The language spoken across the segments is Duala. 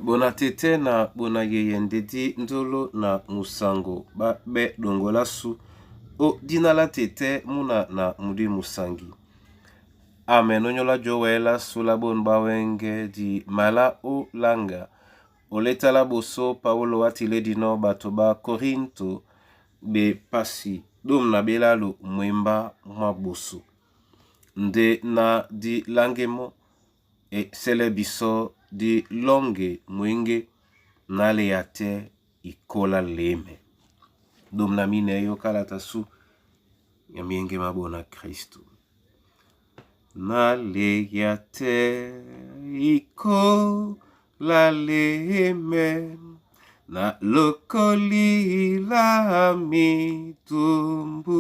Bona tete na bona yeye ndedi ndolo na musango ba be dongola su o dina la tete muna na mudi musangi. Amen onyola jowela sula bon bawenge di mala o langa oletala boso Paulo atile dino bato ba Korinto be pasi dom na belalo mwemba mwa boso nde na di langemo e sele biso di longe mwenge nale ya te ikola leme dom na mine yo kalata su ya mienge mabona Kristo nale ya te ikola leme na lokoli la mitumbu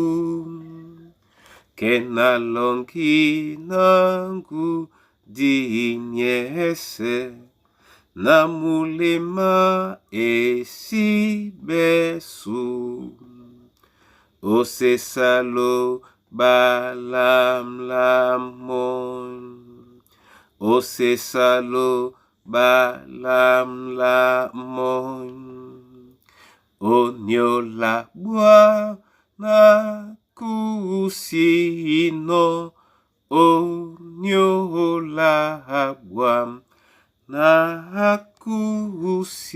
ke nalongi nangu dinyese na mulema esibesu osesalo balamlamon osesalo balamlamon oniola bwa na kusino oniola bwa na kusino.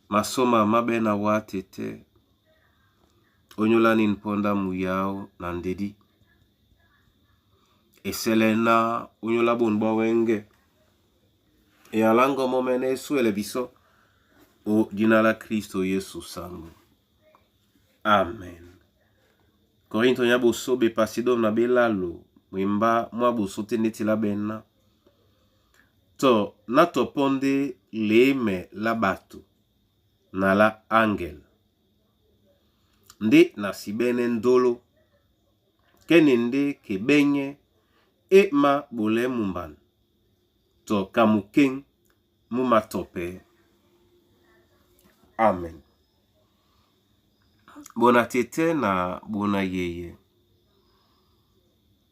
Masoma mabe na wa tete onyolani mponda muyao na ndedi esele na onyola bon bwa wenge eyalango momene esuele biso o jina la Kristo Yesu sango. Amen. Korinto nya boso be pasido na belalo mwemba mwa boso te ndeti la bena to na toponde leme la bato na la angel nde na sibene ndolo kene nde kebenye e ma bole mumban to kamukeng mu matope. Amen. Bona tete na bona yeye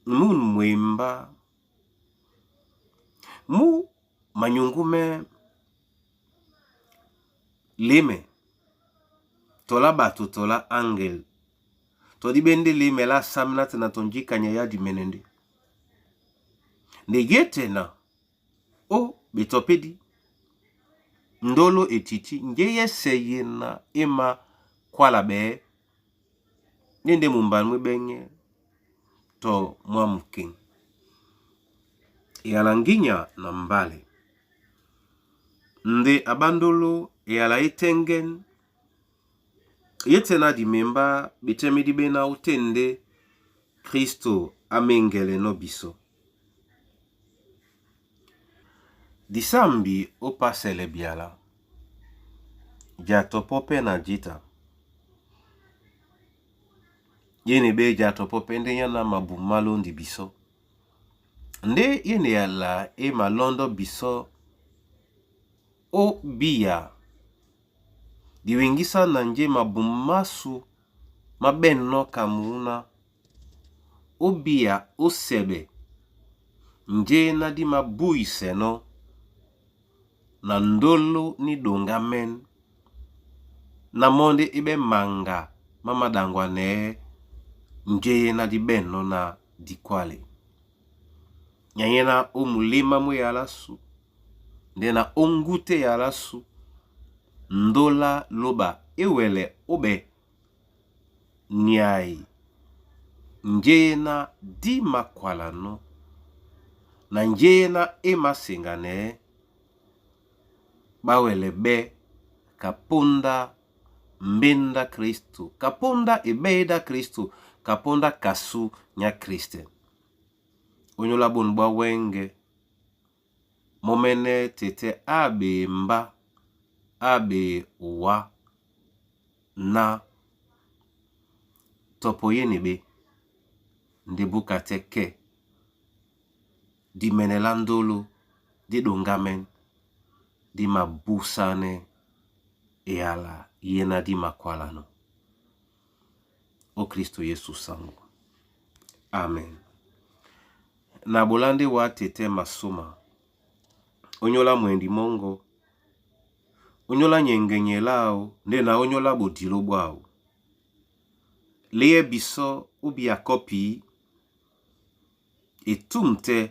mun mwemba mu manyungume leme tola bato tola angel todi bende leme la samna tena tonjikanya ya dimenende nde ye tena o betopedi ndolo etiti nge yese ye na ema kwala be nde mumban mwebenye to mwa mukeng eyala nginya na mbale nde abandolo eyala etengen ye tena dimemba betemedi bena utende Kristo amengele no biso. Disambi opasele biala jatopope na jita yene be jatopope nde yana mabu malondi biso nde yene yala e malondo biso o biya diwingisa na nje mabu masu mabenno kamuna o biya osebe nje na di mabuiseno na ndolo ni donga men na monde ebe manga mamadangwa ne nje na di benno na dikwale nyanye na o mulema mu yala su nde na ongute yala su ndola loba ewele obe niai nje na di makwala no na nje na emasenga ne bawele be kaponda mbenda Kristo kaponda ebeda Kristo kaponda kasu nya Kriste onyola bon bwa wenge momene tete abe mba abe uwa na topo yene be nde buka te ke dimenela ndolo di dongamen di mabusane eyala yena di makwalano o Kristo Yesu sango. Amen. Na bolande wa tete masoma Ónyólá mwendi mɔ́ŋgɔ, ónyólá nyɛŋgɛnyɛ láō ndé na ónyólá ɓodiló ɓwáō. Léɛ bisɔ́ ó bíakɔ́pī e túm tɛ́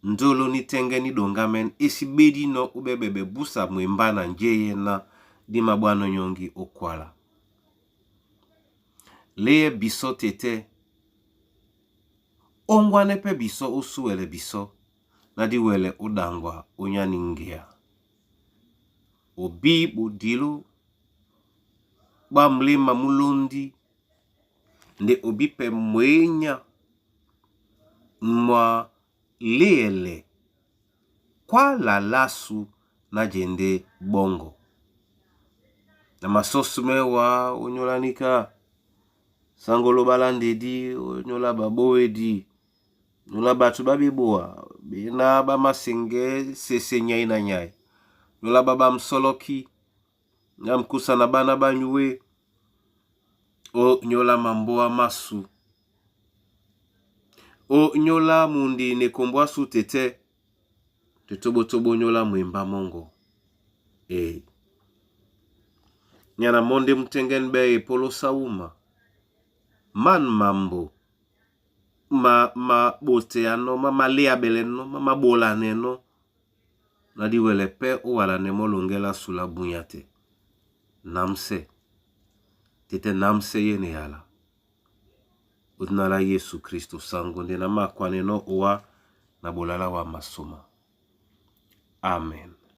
ndolo ní tɛ́ŋgɛ́ní ɗoŋgámɛ́n e sí ɓédínɔ̄ óɓɛ́ ɓɛɓɛ búsa mwembá na njéyɛ́ ná dí maɓwánɔ̄ nyɔ́ŋgi ó kwála. Léɛ bisɔ́ tetɛ́, óŋgwánɛ́ pɛ́ bisɔ́ ó súwɛlɛ bisɔ́ ná dí wɛlɛ ó ɗaŋgwa ónyá ní ŋgea. Obí ɓodiló ɓá mléma mú lóndí nde obí pɛ́ mwěnyá mwá léɛlɛ kwála lásu ná jendé ɓɔ́ŋgɔ. Na masɔ́sú mɛ́ wá ónyólá níka, sáŋgó lóɓá lá ndedí, ónyólá ɓaɓówedi, nyolá ɓato ɓá ɓeboa, ɓená ɓá máseŋgɛ́ sese nyai na nyai, nyolá ɓá ɓámsɔ́lɔ́kí, ná mkúsa na ɓána ɓá nyué, ó nyólá mambóa másu, ó nyólá mundi na ekombo ásu tetɛ́, te tóɓótóɓó ónyólá mwembá mɔ́ŋgɔ. E nyana mɔ́ ndé mú tɛ́ŋgɛ́nɛ ɓɛ́ epólósá wúma, man mambo ma maɓoteanɔ́, má maléaɓɛlɛnɔ́, má maɓolanɛnɔ́, na dí wɛlɛ pɛ́ ó walanɛ mɔ́ loŋgɛ́ lásu lá búnyá tɛ́. Námsɛ, tetɛ́ námsɛ ye na eyala. Ó dina lá Yesu Kristo sango nde na mākwanɛnɔ́ owá na ɓolalá wá masoma. Amen.